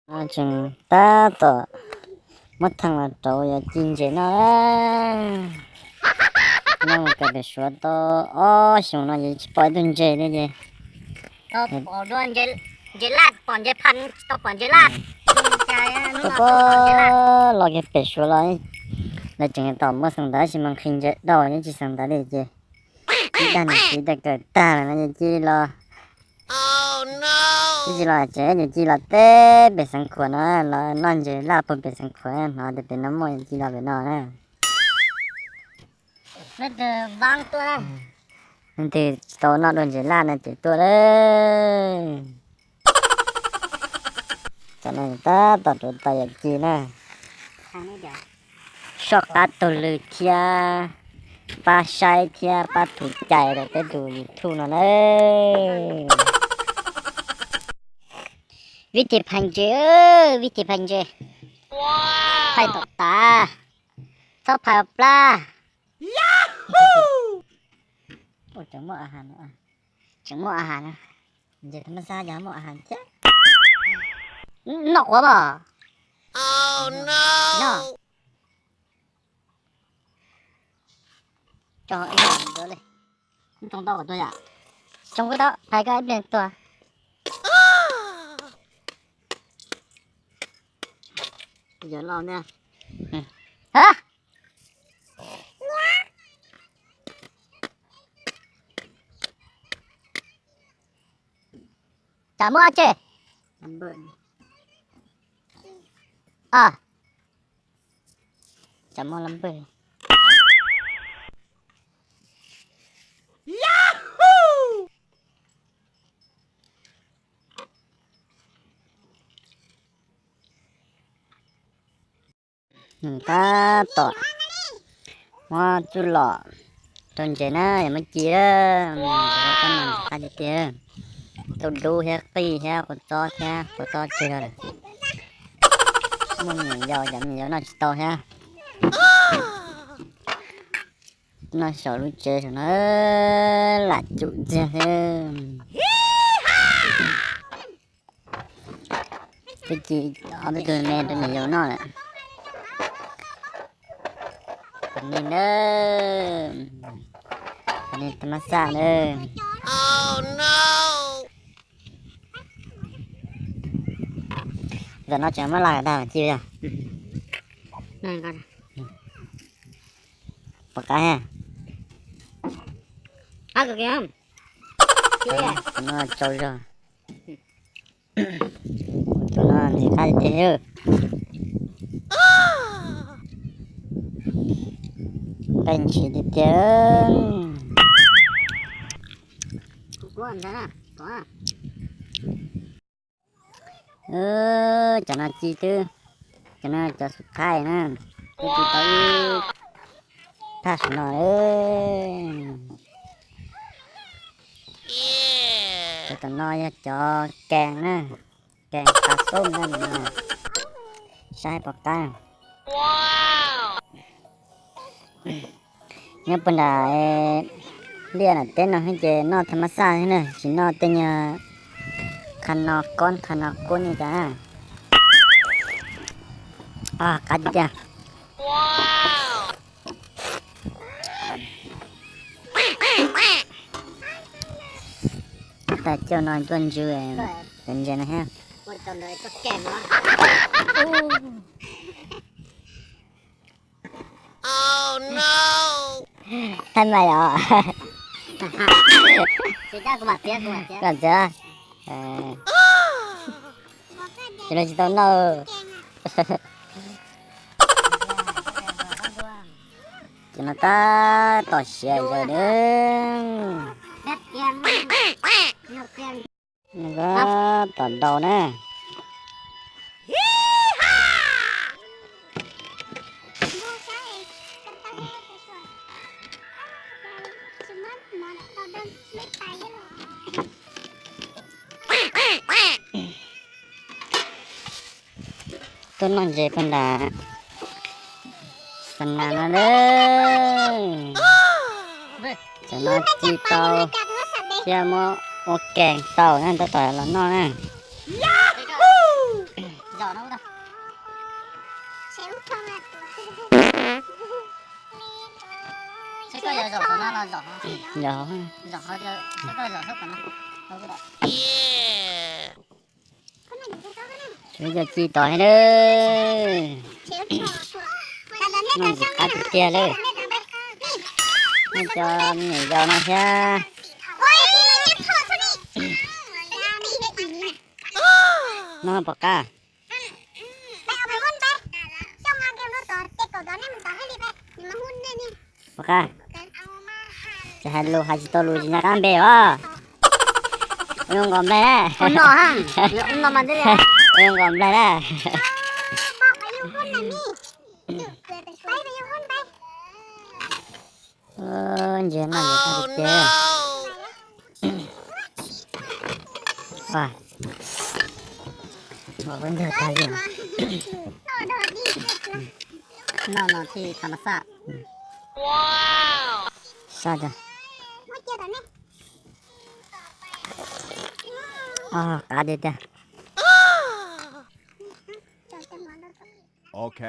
Tseem tab tom muab theej los rau yawm ci ntses noj. Nyob mus kawm pem Suav tau ob xyoos no yawm ci tsis pom ib tug ntses li ces. Tau pom ntses laj, pom ntses pha, tau pom ntses laj. Tau pom los kiag pem Suav los, lawv tseem tau muab xeem ntawv tab sis mas nqhis ntses dhau yeej tsis xeem ntawv li ces ib dag niam txiv tej kawm tag lawm no ces cia li los, cia li los tsev ces cia li los teb pem Xeev Khuam no, los noj ntses laj puag pem Xeev Khuam hnov tias pem no muaj ces cia li los pem no na. Leej twg tsis tau noj dua ntses laj no ces tuaj lawm. Tam no tab tom rauv taws yawm ci na. Soj qab taug lw thiab pab saib thiab pab thum cai rau peb tus YouTube no na. Vib thim phais ntses, vib thim phais ntses, phais tom tav, txhob phais plab. Tseem muaj a has, tseem muaj a has na. Ntses thab mab xab yog muaj a has thiab. Noj quav mas. Noj. Tso ib pliag tua li. Tsoo tau kom tua yom? Tsoo tau, phais koj ib pliag tua. Yog loj ntag. Tsam muaj tse. A, tsam muaj lab npawg. Tab tom muab txuj lom rau ntses na, yog muab ci lawm, qab tiag tiag. Tauj dub thiab qij thiab kua txob thiab kua txob tseg lawm. Muaj me nyuam yaus, cov me nyuam yaus noj tsis tau thiab. Noj xyaum lub tsev saum no lam cum ntxiag thiab. Twb ci ob peb tug me rau niam yau noj lawm. Qhov no na, qhov no thab mab xaj na. Tam no tseem muab laj tag ci yog. Pom qab ha. Tam no tsau zog. Tus no ntxim qab tiag tiag. Nqaij ntshis tiag tiag. Cov no ci twb, cov no cov xub qhaib na, twb ci tau ib thaj saum no. Cov tom no yog cov kees na, kees pas xub na, saib pom qab. Nyob puag nram liaj nram teb no ces noj thab mab xaj thiab na, tsis noj tej nyuag qha no kob qha no kub li cas na. Qab tiag tiag. Tag cauj no tuaj ntsw cov ntses no thiab. Thaij mas yom. Kom txiav. Ces no tsis tau noj. Ces no tab tom siav ntses na. Tab tom ntaus na. Tuaj noj ntses puag nram xa nas no na. Tam no ci tau thiab muab ua kees tau na, tab tom los noj na. Seb koj yog zaum qhov no los zaum, zaum, zaum, koj zaum xub qhov no. Tsis yog tsis tom li na. Noj ntxim qab tiag tiag lawm. Nej cov me nyuam yaus no thiab. No pom qab. Pom qab. Tsis hais lus hais tsis tau lus tsis nco qab npe os. Ua zoo nkaus nplaig na. Ua zoo nkaus nplaig na. Ntsia noj ntxim qab tiag tiag. Ua, ua peb ntug tag li. Noj no thiaj tham mas xaj. Xaj tiag. Qab tiag tiag. Ok.